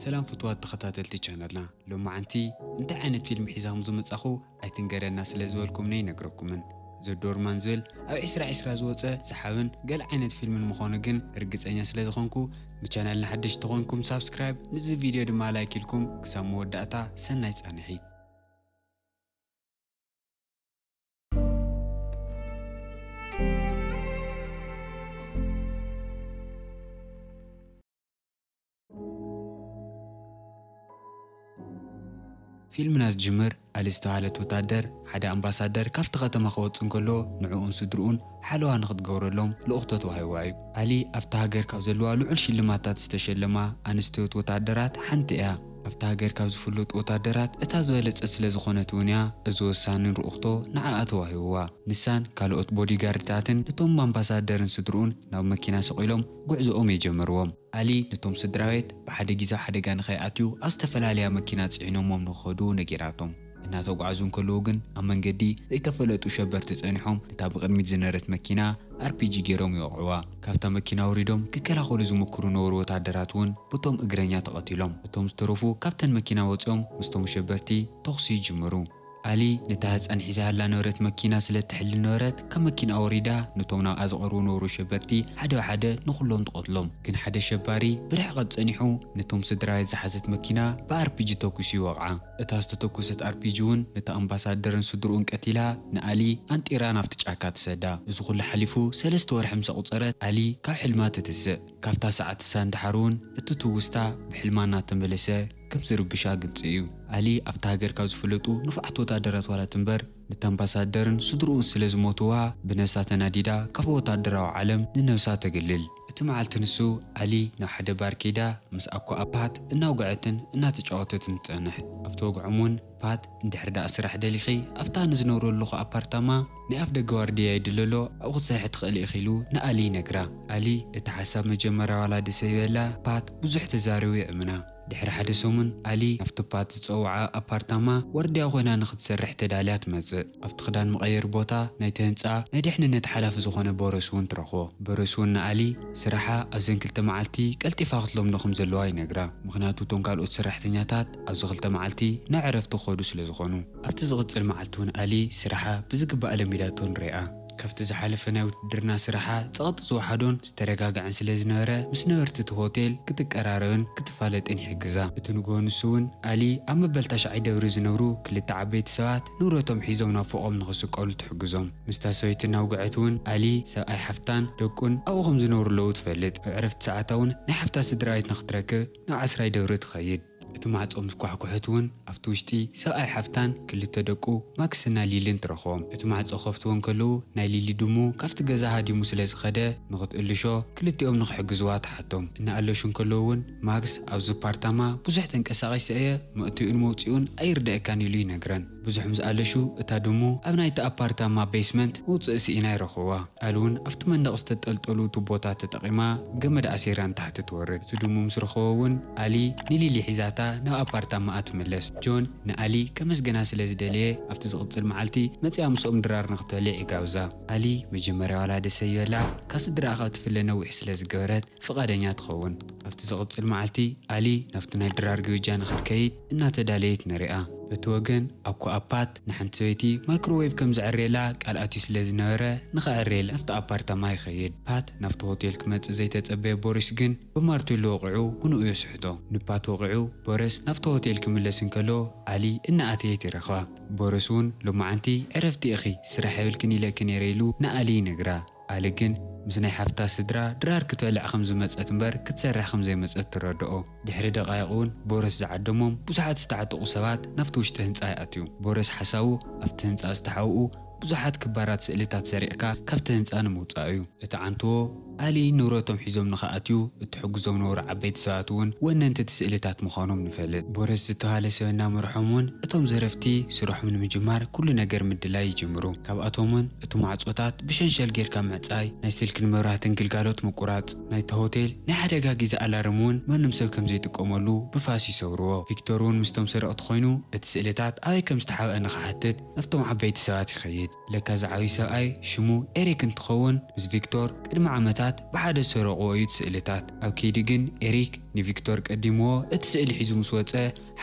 ሰላም ፍትዋት ተኸታተልቲ ቻነልና፣ ሎማዓንቲ እንታይ ዓይነት ፊልም ሒዛ ከም ዝመጻኹ ኣይትንገረና ስለ ዝበልኩምኒ ኣይነግረኩምን። ዘዶርማን ዝብል ኣብ ዕስራ ዕስራ ዝወጸ ሰሓብን ገለ ዓይነት ፊልምን ምዃኑ ግን ርግጸኛ ስለ ዝኾንኩ፣ ንቻናልና ሓደሽቲ ተኾንኩም ሳብስክራይብ፣ ንዚ ቪድዮ ድማ ላይክ ኢልኩም ክሳብ መወዳእታ ሰናይ ጻንሒት። ፊልምና ዝጅምር ኣሊ ዝተባህለት ወታደር ሓደ ኣምባሳደር ካብቲ ከተማ ክወጽእ እንከሎ ንዕኡን ስድርኡን ሓለዋ ንኽትገብረሎም ልኡኽቶ ተዋሂብዋ እዩ። ኣሊ ኣብታ ሃገር ካብ ዘለዋ ልዑል ሽልማታት ዝተሸለማ ኣንስትዮት ወታደራት ሓንቲ እያ። ኣብታ ሃገር ካብ ዝፍለጡ ወታደራት እታ ዝበለጸት ስለ ዝኾነት እውን እያ እዚ ወሳኒ ልኡኽቶ ንዓኣ ተዋሂብዋ። ንሳን ካልኦት ቦዲጋርድታትን ነቶም ኣምባሳደርን ስድርኡን ናብ መኪና ሰቒሎም ጉዕዞኦም የጀመርዎም። ኣሊ ነቶም ስድራቤት ብሓደ ግዜ ኣብ ሓደጋ ንኸይኣትዩ ኣብ ዝተፈላለያ መኪና ጽዒኖሞም ንኽኸዱ ነጊራቶም። እናተጓዕዙ እንከለዉ ግን ኣብ መንገዲ ዘይተፈለጡ ሸበርቲ ጸኒሖም ነታ ብቕድሚት ዝነበረት መኪና ኣርፒጂ ገይሮም ይወቕዕዋ። ካብታ መኪና ወሪዶም ክከላኸሉ ዝምክሩ ነበሩ ወታደራት እውን ብቶም እግረኛ ተቐቲሎም። እቶም ዝተረፉ ካብተን መኪና ወጺኦም ምስቶም ሸበርቲ ተኹሲ ይጅምሩ። ኣሊ ነታ ህጻን ሒዛሃላ ነበረት መኪና ስለ ትሕሊ ነበረት ካብ መኪና ወሪዳ ነቶም ናብኣ ዝቐርቡ ነበሩ ሸበርቲ ሓደ ብሓደ ንኹሎም ትቐትሎም። ግን ሓደ ሸባሪ ብርሕቐት ጸኒሑ ነቶም ስድራቤት ዝሓዘት መኪና ብኣርፒጂ ተኩሱ ይወቕዓ። እታ ዝተተኮሰት ኣርፒጂ እውን ነቲ ኣምባሳደርን ስድርኡን ቀቲላ ንኣሊ ኣንጢራ ናብቲ ጫካ ትሰዳ። እዚ ኩሉ ሓሊፉ ሰለስተ ወርሒ ምስ ኣቑጸረት ኣሊ ካብ ሕልማ ትትስእ። ካብታ ሰዓት እሳ እንድሓር እውን እቲ ትውስታ ብሕልማ እናተመለሰ ከም ዝርብሻ ግልጺ እዩ። ኣሊ ኣብታ ሃገር ካብ ዝፍለጡ ንፉዓት ወታደራት ዋላት እምበር ነቲ ኣምባሳደርን ስድርኡን ስለ ዝሞትዋ ብነብሳ ተናዲዳ ካብ ወታደራዊ ዓለም ንነብሳ ተግልል። እቲ መዓልቲ ንሱ ኣሊ ናብ ሓደ ባር ከይዳ ምስ ኣኮኣ ፓት እናውግዐትን እናተጫወተትን ትጸንሕ። ኣብቲ ወግዖም እውን ፓት እንድሕር ደኣ ስራሕ ደሊኺ ኣብታ ንዝነብረሉ ኣለኹ ኣፓርታማ ናይ ኣፍ ደገ ዋርድያ ይድለ ኣሎ ኣብኡ ክትሰርሒ ትኽእሊ ኢኺ ኢሉ ንኣሊ ይነግራ። ኣሊ እቲ ሓሳብ መጀመርያ ዋላ ደስ ኣይበላ ፓት ብዙሕ ተዛሪቡ የእምና። ድሕሪ ሓደ ሰሙን ኣሊ ናብቲ ፓት ዝጸውዓ ኣፓርታማ ዋርድያ ኮይና ንኽትሰርሕ ተዳልያ ትመጽእ። ኣብቲ ክዳን መቐየሪ ቦታ ናይቲ ህንጻ ናይ ድሕንነት ሓላፊ ዝኾነ ቦረስ እውን ትረኽቦ። ቦረስ እውን ንኣሊ ስራሓ ኣብዘን ክልተ መዓልቲ ቀልጢፋ ክትለምዶ ከም ዘለዋ ይነግራ። ምኽንያቱ እቶም ካልኦት ሰራሕተኛታት ኣብዚ ክልተ መዓልቲ ናብ ዕረፍቲ ክኸዱ ስለ ዝኾኑ። ኣብቲ ዝቕጽል መዓልቲ እውን ኣሊ ስራሓ ብዝግባእ ለሚዳቶ ንሪኣ። ካብቲ ዝሓለፈ ናይ ውትድርና ስራሓ ጸቕጢ ዝወሓዶን ዝተረጋግዐን ስለ ዝነበረ ምስ ነበርቲ እቲ ሆቴል ክትቀራረብን ክትፋለጥን ይሕግዛ። እቲ ንግሆ ንሱ እውን ኣሊ ኣብ መበል ታሽዓይ ደብሪ ዝነብሩ ክልተ ዓበይቲ ሰባት ንብረቶም ሒዞም ናብ ፎቖም ንኽስቀሉ ትሕግዞም። ምስታ ሰበይቲ እናውግዐት እውን ኣሊ ሰብኣይ ሓፍታን ደቁን ኣብኡ ከም ዝነብሩ ኣለዉ ትፈልጥ። ኣብ ዕረፍቲ ሰዓታ እውን ናይ ሓፍታ ስድራቤት ንኽትረክብ ናብ ዓስራይ ደብሪ ትኸይድ። እቲ ማዕጾ ምስ ኳሕኩሐት እውን ኣብቲ ውሽጢ ሰብኣይ ሓፍታን ክልተ ደቁ ማክስና ሊልን ትረኽቦም። እቲ ማዕጾ ከፍትዎ እንከለዉ ናይ ሊሊ ድሙ ካብቲ ገዛ ሃዲሙ ስለ ዝኸደ ንኽትእልሾ ክልቲኦም ንኽሕግዝዋ ትሓቶም። እናኣለሹ እንከለዉ እውን ማክስ ኣብዚ ኣፓርታማ ብዙሕ ተንቀሳቒሰ እየ፣ መእትኡን መውፅኡን ኣይርደአካን ኢሉ ይነግረን። ብዙሕ ምስ ኣለሹ እታ ድሙ ኣብ ናይቲ ኣፓርታማ ቤስመንት መውፅኢ ስኢና ይረኽብዋ። ኣሊ እውን ኣብቲ መንደቕ ዝተጠልጠሉ ቱቦታት ተጠቒማ ገመድ ኣሲራ ንታሕቲ ትወርድ። እቲ ድሙ ምስ ረኸቦ እውን ኣሊ ንሊሊ ሒዛታ ናብ ኣፓርታማኣ ትምለስ። ጆን ንኣሊ ከመስግና ስለ ዝደለየ ኣብቲ ዝቕጽል መዓልቲ መጺኣ ምስኦም ድራር ንኽትበልዕ ይጋብዛ። ኣሊ መጀመርያ ዋላ ደስ ኣይበላ፣ ካብ ስድራኣ ካብ ትፍለ ነዊሕ ስለ ዝገበረት ፍቓደኛ ትኸውን። ኣብቲ ዝቕጽል መዓልቲ ኣሊ ናብቲ ናይ ድራር ግብጃ ንኽትከይድ እናተዳለየት ንሪኣ። በቲ ወገን ኣኮኣ ፓት ንሓንቲ ሰበይቲ ማይክሮዌቭ ከም ዘዐርየላ ቃል ኣትዩ ስለ ዝነበረ ንኸዐርየላ ናብቲ ኣፓርታማ ይኸይድ። ፓት ናብቲ ሆቴል ክመጽእ ዘይተጸበየ ቦሪስ ግን ብማርቴሎ ወቒዑ ውንኡ የስሕቶ። ንፓት ወቒዑ ቦሪስ ናብቲ ሆቴል ክምለስ እንከሎ ኣሊ እናኣተየት ይረኽባ። ቦሪስ እውን ሎማዓንቲ ዕረፍቲ ኢኺ ስራሕ የብልክን ኢለኪ ነይረ ኢሉ ንኣሊ ይነግራ። ኣሊ ግን ምስ ናይ ሓፍታ ስድራ ድራር ክትበልዕ ከም ዝመጸት እምበር ክትሰርሕ ከም ዘይመጸት ትረድኦ። ድሕሪ ደቓይቕ እውን ቦረስ ዝዓደሞም ብዙሓት ዝተዓጠቑ ሰባት ናብቲ ውሽጢ ህንጻ ይኣትዩ። ቦረስ ሓሳቡ ኣብቲ ህንጻ ዝተሓውኡ ብዙሓት ክባራት ስእልታት ሰሪቕካ ካብቲ ህንጻ ንምውጻእ እዩ። እቲ ዓንትዎ ኣሊ ንብረቶም ሒዞም ንኽኣትዩ እትሕግዞም ነበሩ ዓበይቲ ሰባት እውን ወነንቲ እቲ ስእልታት ምዃኖም ንፈልጥ። ቦረስ ዝተባህለ ሰብ እናመርሖም እውን እቶም ዘረፍቲ ስርሖም ንምጅማር ኩሉ ነገር ምድላይ ይጅምሩ። ካብኣቶም እውን እቲ ማዕጾታት ብሸንሸል ጌርካ ምዕጻይ፣ ናይ ስልክን መብራህትን ግልጋሎት ምቁራጽ፣ ናይቲ ሆቴል ናይ ሓደጋ ግዜ ኣላርም እውን ማንም ሰብ ከም ዘይጥቀመሉ ብፋስ ይሰብርዎ። ቪክቶር እውን ምስቶም ሰረቕቲ ኮይኑ እቲ ስእልታት ኣበይ ከም ዝተሓብአ ንኽሓትት ናብቶም ዓበይቲ ሰባት ይኸይድ። ለካ ዝዓብይ ሰብኣይ ሽሙ ኤሪክ እንትኸውን፣ ምስ ቪክቶር ቅድሚ ዓመታት ብሓደ ዝሰረቕዎ እዩ እቲ ስእልታት። ኣብ ከይዲ ግን ኤሪክ ንቪክቶር ቀዲምዎ እቲ ስእሊ ሒዙ ምስ ወፀ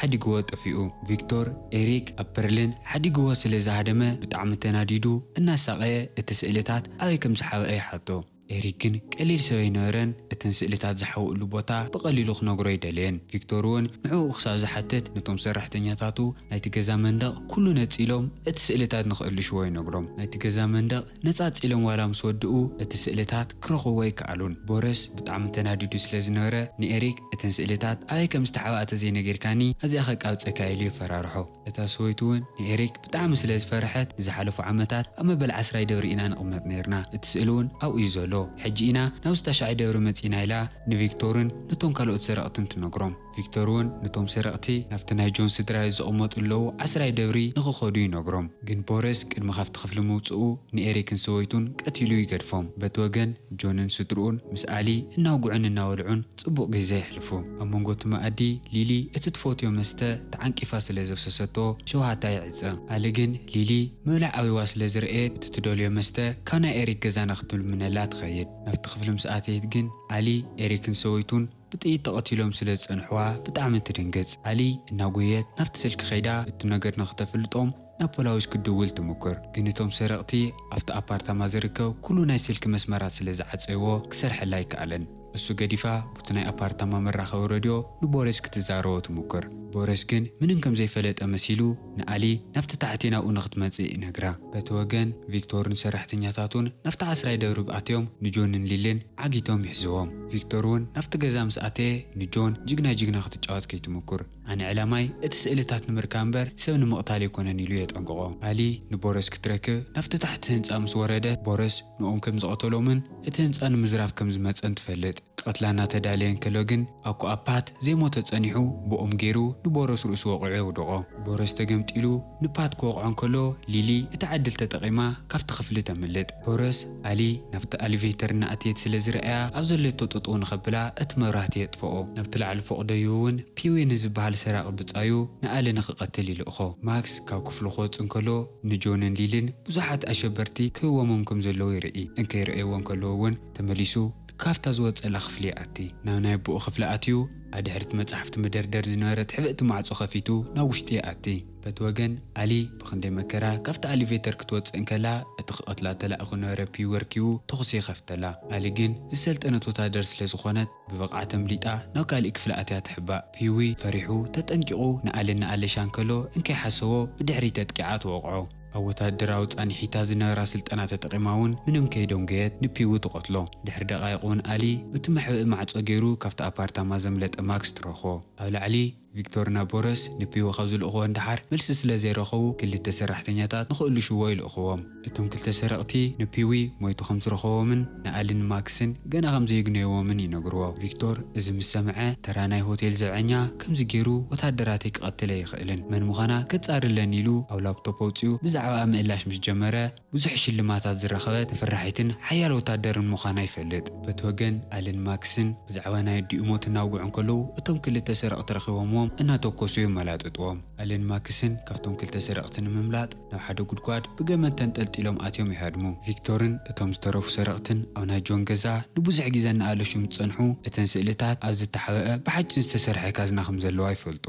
ሓዲግዎ ጠፊኡ። ቪክቶር ኤሪክ ኣብ በርሊን ሓዲግዎ ስለ ዝሃደመ ብጣዕሚ ተናዲዱ እናሳቐየ እቲ ስእልታት ኣበይ ከም ዝሓብአ ይሓቶ። ኤሪክ ግን ቀሊል ሰብ ኣይነበረን፣ እተን ስእልታት ዝሓውእሉ ቦታ ብቐሊሉ ክነግሮ ኣይደለየን። ቪክቶር እውን ንዕኡ ክሳብ ዝሓትት ነቶም ሰራሕተኛታቱ ናይቲ ገዛ መንደቕ ኩሉ ነጺሎም እቲ ስእልታት ንኽእልሽዎ ይነግሮም። ናይቲ ገዛ መንደቕ ነጻጺሎም ዋላ ምስ ወድኡ እቲ ስእልታት ክረኽብዎ ኣይከኣሉን። ቦረስ ብጣዕሚ ተናዲዱ ስለ ዝነበረ ንኤሪክ እተን ስእልታት ኣበይ ከም ዝተሓብኣ ተዘይነጊርካኒ ኣዚኣ ከቃብጸካ ኢሉ የፈራርሖ። እታ ሰበይቱ እውን ንኤሪክ ብጣዕሚ ስለ ዝፈርሐት ንዝሓለፉ ዓመታት ኣብ መበል ዓስራይ ደብሪ ኢና ንቕመጥ ነይርና። እቲ ስእሊ እውን ኣብኡ እዩ ዘሎ። ሕጂ ኢና ናብ ዝታሽዓይ ደብሪ መጺና ኢላ ንቪክቶርን ነቶም ካልኦት ሰረቕትን ትነግሮም። ቪክቶር እውን ነቶም ሰረቕቲ ናብቲ ናይ ጆን ስድራ ዝቕመጡ ኣለዉ ዓስራይ ደብሪ ንኽኸዱ ይነግሮም። ግን ቦረስ ቅድሚ ካብቲ ክፍሊ ምውፅኡ ንኤሪክን ሰበይቱን ቀቲሉ ይገድፎም። በቲ ወገን ጆንን ስድርኡን ምስ ኣሊ እናውግዑን እናበልዑን ጽቡቕ ግዜ የሕልፉ። ኣብ መንጎ እቲ መኣዲ ሊሊ እቲ ትፈትዮ መስተ ተዓንቂፋ ስለ ዘፍሰሰቶ ሸውሃታ ይዕጸ። ኣሊ ግን ሊሊ ምብላዕ ኣቢዋ ስለ ዝረኣየት እቲ ትደልዮ መስተ ካብ ናይ ኤሪክ ገዛ ንኽትልምነላ ትኸይድ። ናብቲ ክፍሊ ምስ ኣተየት ግን ኣሊ ኤሪክን ሰበይቱን ብጥይት ተቐቲሎም ስለ ዝጸንሕዋ ብጣዕሚ ትድንግጽ። ኣሊ እናጎየት ናብቲ ስልኪ ከይዳ እቲ ነገር ንኽተፍልጦም ናብ ፖላዊስ ክትድውል ትምኩር። ግን እቶም ሰረቕቲ ኣብቲ ኣፓርታማ ዝርከብ ኩሉ ናይ ስልኪ መስመራት ስለ ዝዓጸይዎ ክሰርሐላ ኣይከኣለን። እሱ ገዲፋ ቡቲ ናይ ኣፓርታማ መራኸቢ ረድዮ ንቦሪስ ክትዛረቦ ትምኩር። ቦሪስ ግን ምንም ከም ዘይፈለጠ መሲሉ ንኣሊ ናብቲ ታሕቲ ናብኡ ንኽትመጽእ ይነግራ። በቲ ወገን ቪክቶርን ሰራሕተኛታቱን ናብቲ ዓስራይ ደብሪ ብኣትዮም ንጆንን ሊልን ዓጊቶም ይሕዝዎም። ቪክቶር እውን ናብቲ ገዛ ምስ ኣተየ ንጆን ጅግና ጅግና ክትጫወት ከይትምኩር። ኣነ ዕላማይ እቲ ስእልታት ንምርካብ እምበር ሰብ ንምቕታል ኣይኮነን ኢሉ የጠንቅቖ። ኣሊ ንቦረስ ክትረክብ ናብቲ ታሕቲ ህንፃ ምስ ወረደ ቦረስ ንኦም ከም ዝቐተሎምን እቲ ህንፃ ንምዝራፍ ከም ዝመፀን ትፈልጥ። ክቐትላ እናተዳለየ እንከሎ ግን ኣኩኣፓት ዘይሞተ ጸኒሑ ብኦም ገይሩ ንቦረስ ርእሱ ወቒዑ የውድቖ። ቦረስ ተገምጢሉ ንፓት ክወቕዖ እንከሎ ሊሊ እቲ ዕድል ተጠቒማ ካብቲ ክፍሊ ተምልጥ። ቦረስ ኣሊ ናብቲ ኣሊቬተር እናኣተየት ስለ ዝረኣያ ኣብ ዘለቶ ጠጠው ንኸብላ እቲ መብራህቲ የጥፍኦ። ናብቲ ላዕሊ ፎቕ ደይቡ እውን ፒዊ ንዝበሃል ሰራቒ ብጻዩ ንኣሊ ንኽቐትል ይልእኾ። ማክስ ካብ ክፍሉ ክወጽእ እንከሎ ንጆንን ሊልን ብዙሓት ኣሸበርቲ ክህወሞም ከም ዘለዉ ይርኢ። እንከይረኣይዎ እንከለዉ እውን ተመሊሱ ካብታ ዝወጸላ ክፍሊ ይኣቲ። ናብ ናይ ኣቦኡ ክፍሊ ኣትዩ ኣብ ድሕሪት መጻሕፍቲ መደርደር ዝነበረት ሕብእቲ ማዕጾ ከፊቱ ናብ ውሽጢ ይኣቲ። በቲ ወገን ኣሊ ብኽንደይ መከራ ካብቲ ኣሊቬተር ክትወጽእ እንከላ እቲ ክቐትላ ተላኢኹ ነበረ ፒዊ ወርኪቡ ተኹሲ ይኸፍተላ። ኣሊ ግን ዝሰልጠነት ወታደር ስለ ዝኾነት ብብቕዓት ኣምሊጣ ናብ ካሊእ ክፍሊ ኣትያ ትሕባእ። ፒዊ ፈሪሑ ተጠንቂቑ ንኣሊ እናኣለሻ እንከሎ እንከይሓሰቦ ብድሕሪት ኣጥቂዓ ትወቕዖ። ኣብ ወታደራዊ ጻንሒታ ዝነበራ ስልጠና ተጠቒማ እውን ምንም ከይደንጎየት ንፒዊ ትቐትሎ። ድሕሪ ደቓይቕ እውን ኣሊ ብቲ መሕብኢ ማዕጾ ገይሩ ካብቲ ኣፓርታማ ዘምለጠ ማክስ ትረኽቦ። ኣብ ላዕሊ ቪክቶርና ቦረስ ንፒዊ ካብ ዝልእኽዎ ንደሓር መልሲ ስለ ዘይረኸቡ ክልተ ሰራሕተኛታት ንኽእልሽዎ ይልእኽዎም። እቶም ክልተ ሰረቕቲ ንፒዊ ሞይቱ ከም ዝረኸቦምን ንኣልን ማክስን ገና ከም ዘይግነይዎምን ይነግርዎ። ቪክቶር እዚ ምስ ሰምዐ ተራ ናይ ሆቴል ዘብዐኛ ከምዚ ገይሩ ወታደራተይ ክቐትል ኣይኽእልን፣ መን ምዃና ከጻርለን ኢሉ ኣብ ላፕቶፕ ኣውጺኡ ብዛዕባኣ ምእላሽ ምስ ጀመረ ብዙሕ ሽልማታት ዝረኸበት ተፈራሒትን ሓያል ወታደርን ምዃና ይፈልጥ። በቲ ወገን ኣልን ማክስን ብዛዕባ ናይ ኣዲኡ ሞት እናውግዑ እንከለዉ እቶም ክልተ ሰረቕቲ ረኺቦምዎም እናተኮሱ የመላጥጥዎም። ኣልን ማክስን ካብቶም ክልተ ሰረቕቲ ንምምላጥ ናብ ሓደ ጉድጓድ ብገመድ ተንጠልጢሎም ኣትዮም ይሃድሙ። ቪክቶርን እቶም ዝተረፉ ሰረቕትን ኣብ ናይ ጆን ገዛ ንብዙሕ ግዜ እናኣለሹ ምስ ጸንሑ እተን ስእልታት ኣብ ዝተሓብአ ብሓጺን ዝተሰርሐ ካዝና ከም ዘለዋ ይፈልጡ።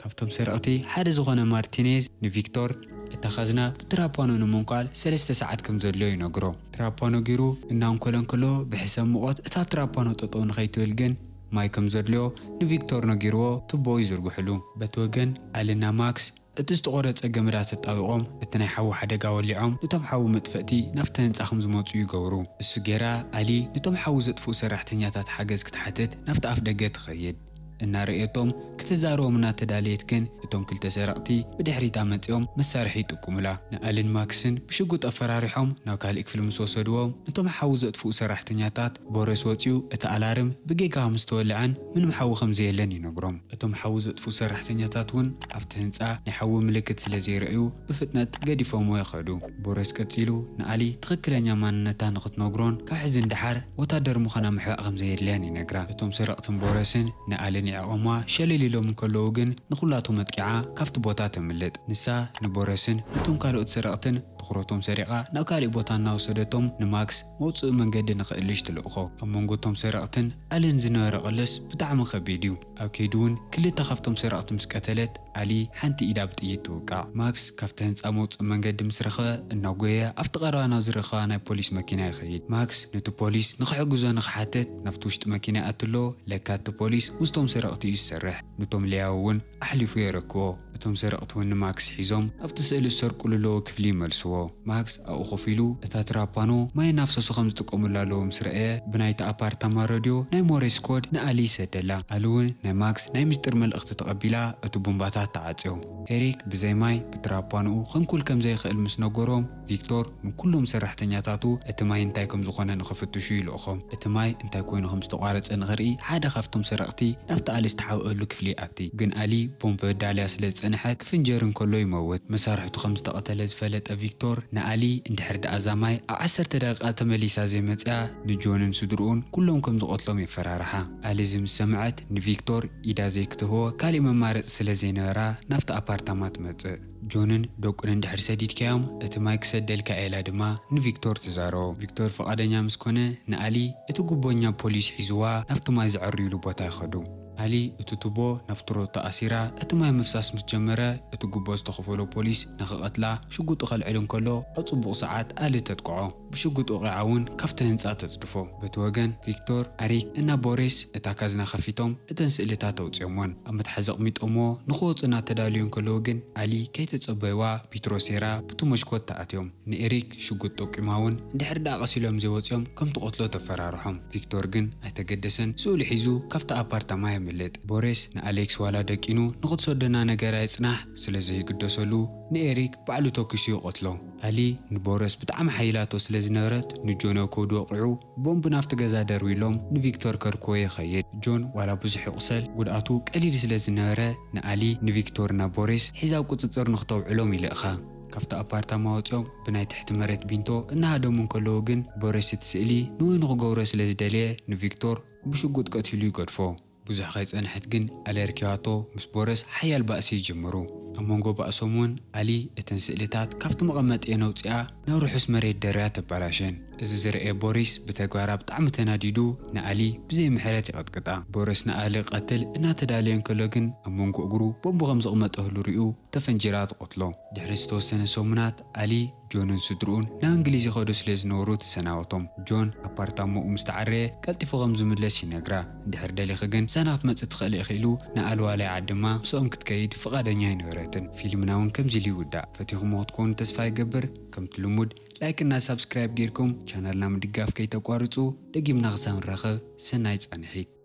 ካብቶም ሰረቕቲ ሓደ ዝኾነ ማርቲኔዝ ንቪክቶር እታ ካዝና ብትራፓኖ ንምንኳል ሰለስተ ሰዓት ከም ዘድልዮ ይነግሮ። ትራፓኖ ገይሩ እናንኮለ እንከሎ ብሕሰም ሙቐት እታ ትራፓኖ ጠጠው ንኸይትብል ግን ማይ ከም ዘድልዮ ንቪክቶር ነጊርዎ ቱቦ ይዝርግሕሉ። በቲ ወገን ኣልና ማክስ እቲ ዝተቖረጸ ገመዳት ተጣቢቖም እቲ ናይ ሓዊ ሓደጋ ወሊዖም ነቶም ሓዊ መጥፈእቲ ናብቲ ህንጻ ከም ዝመጹ ይገብሩ። እሱ ጌራ ኣሊ ነቶም ሓዊ ዘጥፍኡ ሰራሕተኛታት ሓገዝ ክትሓትት ናብቲ ኣፍ ደገ ትኸይድ። እናረእየቶም ክትዛረቦም እናተዳለየት ግን እቶም ክልተ ሰረቕቲ ብድሕሪታ መጺኦም መሳርሒ ይጥቁሙላ። ንኣልን ማክስን ብሽጉጥ ኣፈራሪሖም ናብ ካልእ ክፍሊ ምስ ወሰድዎም ነቶም ሓዊ ዘጥፍኡ ሰራሕተኛታት ቦረስ ወጺኡ እቲ ኣላርም ብጌጋ ምስ ተወልዐን ምንም ሓዊ ከም ዘየለን ይነግሮም። እቶም ሓዊ ዘጥፍኡ ሰራሕተኛታት እውን ኣብቲ ህንጻ ናይ ሓዊ ምልክት ስለ ዘይረእዩ ብፍጥነት ገዲፎምዎ ይኸዱ። ቦረስ ቀጺሉ ንኣሊ ትኽክለኛ ማንነታ ንኽትነግሮን ካብ ሕዚ ንደሓር ወታደር ምዃና ምሕባእ ከም ዘየድልያን ይነግራ። እቶም ሰረቕትን ቦረስን ንኣልን የዕቖማ ሸለል ኢሎም እንከለዉ ግን ንኹላቶም መጥቂዓ ካብቲ ቦታ ተምልጥ። ንሳ ንቦረስን ነቶም ካልኦት ሰረቕትን ትኹረቶም ሰሪቓ ናብ ካሊእ ቦታ እናወሰደቶም ንማክስ መውፅኢ መንገዲ ንኽእልሽ ትልእኾ። ኣብ መንጎ እቶም ሰረቕትን ኣልን ዝነበረ ቅልስ ብጣዕሚ ከቢድ እዩ። ኣብ ከይዱ እውን ክልተ ካብቶም ሰረቕቲ ምስ ቀተለት ኣሊ ሓንቲ ኢዳ ብጥይት ትውቃዕ። ማክስ ካብቲ ህንፃ መውፅኢ መንገዲ ምስ ረኸበ እናጎየ ኣብቲ ቀረባ ናብ ዝረኸባ ናይ ፖሊስ መኪና ይኸይድ። ማክስ ነቲ ፖሊስ ንኽሕግዞ ንኽሓትት ናብቲ ውሽጢ መኪና ይኣትሎ። ለካ እቲ ፖሊስ ምስቶም ሰረቕቲ እዩ ዝሰርሕ። ነቶም ሌያዊ እውን ኣሕሊፉ የረክቦ። እቶም ሰረቕቲ እውን ንማክስ ሒዞም ኣብቲ ስእሊ ዝሰርቁሉ ኣለዉ ክፍሊ ይመልስዎ። ማክስ ኣብኡ ኮፍ ኢሉ እታ ትራፓኖ ማይ እናፍሰሱ ከም ዝጥቀሙላ ኣለዉ ምስ ረኣየ ብናይቲ ኣፓርታማ ረድዮ ናይ ሞሬስ ኮድ ንኣሊ ይሰደላ። ኣሊ እውን ናይ ማክስ ናይ ምስጢር መልእኽቲ ተቐቢላ እቲ ቡምባታት ተዓፅዮ። ኤሪክ ብዘይ ማይ ብትራፓኖኡ ክንኩል ከም ዘይኽእል ምስ ነገሮም ቪክቶር ንኩሎም ሰራሕተኛታቱ እቲ ማይ እንታይ ከም ዝኾነ ንኽፍትሹ ይልእኾም። እቲ ማይ እንታይ ኮይኑ ከም ዝተቋረፀ ንኽርኢ ሓደ ካብቶም ሰረቕቲ ናብቲ ኣሊ ዝተሓብአሉ ክፍሊ ይኣቲ። ግን ኣሊ ቦምብ ዳልያ ስለ ዝፀንሐ ክፍንጀር እንከሎ ይመውት። መሳርሕቱ ከም ዝተቐተለ ዝፈለጠ ቪክቶር ንኣሊ እንድሕር ደኣ እዛ ማይ ኣብ ዓሰርተ ደቂቃ ተመሊሳ ዘይመፅኣ ንጆንን ስድርኡን ኩሎም ከም ዝቐትሎም የፈራርሓ። ኣሊ እዚ ምስ ሰምዐት ንቪክቶር ኢዳ ዘይክትህቦ ካሊእ መማረፂ ስለ ዘይነበራ ናብቲ ኣፓርታማ ትመፅእ። ጆንን ደቁን እንድሕር ሰዲድካዮም እቲ ማይ ክሰደልካ እየ ኢላ ድማ ንቪክቶር ትዛረቦ። ቪክቶር ፍቓደኛ ምስ ኮነ ንኣሊ እቲ ጉቦኛ ፖሊስ ሒዝዋ ናብቲ ማይ ዘዐርዩሉ ቦታ ይኸዱ። ኣሊ እቲ ቱቦ ናብቲ ሮቶ ኣሲራ እቲ ማይ ምፍሳስ ምስ ጀመረ እቲ ጉቦ ዝተኸፈሎ ፖሊስ ንኽቐትላ ሽጉጡ ከልዕል እንከሎ ኣብ ጽቡቕ ሰዓት ኣሊ ተጥቅዖ። ብሽጉጥ ወቒዓ እውን ካብቲ ህንጻ ተጽድፎ። በቲ ወገን ቪክቶር፣ ኣሪክ እና ቦሪስ እታ ካዝና ከፊቶም እተን ስእልታት ኣውጺኦምወን ኣብ መትሓዚ ኣቕሚጦምዎ ንኽወጹ እናተዳለዩ እንከለዉ ግን ኣሊ ከይተጸበይዋ ፒትሮ ሴራ ብቲ መሽኮት ተኣትዮም። ንኤሪክ ሽጉጥ ጠቂማ እውን እንድሕር ደኣ ቀስ ኢሎም ዘይወጺኦም ከም ትቐትሎ ተፈራርሖም። ቪክቶር ግን ኣይተገደሰን፣ ስእሉ ሒዙ ካብቲ ኣፓርታማ የምልጥ። ቦሪስ ንኣሌክስ ዋላ ደቂኑ ንኽትሰደና ነገር ኣይጽናሕ ስለ ዘይግደሰሉ ንኤሪክ ባዕሉ ተኪሱ ይቐትሎ። ኣሊ ንቦረስ ብጣዕሚ ሓይላቶ ስለ ዝነበረት ንጆን ኣብ ከብዱ ወቒዑ ቦምብ ናብቲ ገዛ ደርቢሎም ንቪክቶር ከርክቦ ይኸይድ። ጆን ዋላ ብዙሕ ይቑሰል ጉድኣቱ ቀሊል ስለ ዝነበረ ንኣሊ ንቪክቶር ናብ ቦሪስ ሒዛ ኣብ ቁጽጽር ንኽተውዕሎም ይልእኻ። ካብቲ ኣፓርታማ ወጺኦም ብናይ ትሕቲ መሬት ቢንቶ እናሃደሙ እንከለዉ ግን ቦሪስ እቲ ስእሊ ንወይኑ ክገብሮ ስለ ዝደለየ ንቪክቶር ብሽጉጥ ቀቲሉ ይገድፎ። ብዙሕ ከይጸንሐት ግን ኣሊ ኣርኪባቶ ምስ ቦረስ ሓያል ባእሲ ይጅምሩ። ኣብ መንጎ ባእሶም እውን ኣሊ እተን ስእልታት ካብቲ መቐመጢአን ኣውጺኣ ናብ ርሑስ መሬት ደርብያ ተባላሸን። እዚ ዝረኣየ ቦሪስ ብተግባራ ብጣዕሚ ተናዲዱ ንኣሊ ብዘይ ምሕረት ይቐጥቅጣ። ቦሪስ ንኣሊ ክቐትል እናተዳለየ እንከሎ ግን ኣብ መንጎ እግሩ ቦምብ ከም ዘቕመጠሉ ርእዩ ተፈንጂራ ትቐትሎ። ድሕሪ ዝተወሰነ ሰሙናት ኣሊ ጆንን ስድርኡን ናብ እንግሊዝ ይኸዱ ስለ ዝነበሩ ትሰናበቶም። ጆን ኣፓርታማኡ ምስ ተዓረየ ቀልጢፉ ከም ዝምለስ ይነግራ። እንድሕር ደሊኺ ግን ምሳና ክትመጽእ ትኽእሊ ኢኺ ኢሉ ንኣልዋላይ ዓድማ ምስኦም ክትከይድ ፍቓደኛ ኣይነበረትን። ፊልምና እውን ከምዚ ኢሉ ይውዳእ። ፈቲኹሞ ክትኮኑ ተስፋ ይገብር። ከምቲ ልሙድ ላይክ እና ሳብስክራይብ ጌርኩም ቻናልና ምድጋፍ ከይተቋርጹ። ደጊምና ክሳብ ንራኸብ ሰናይ ጻንሒት።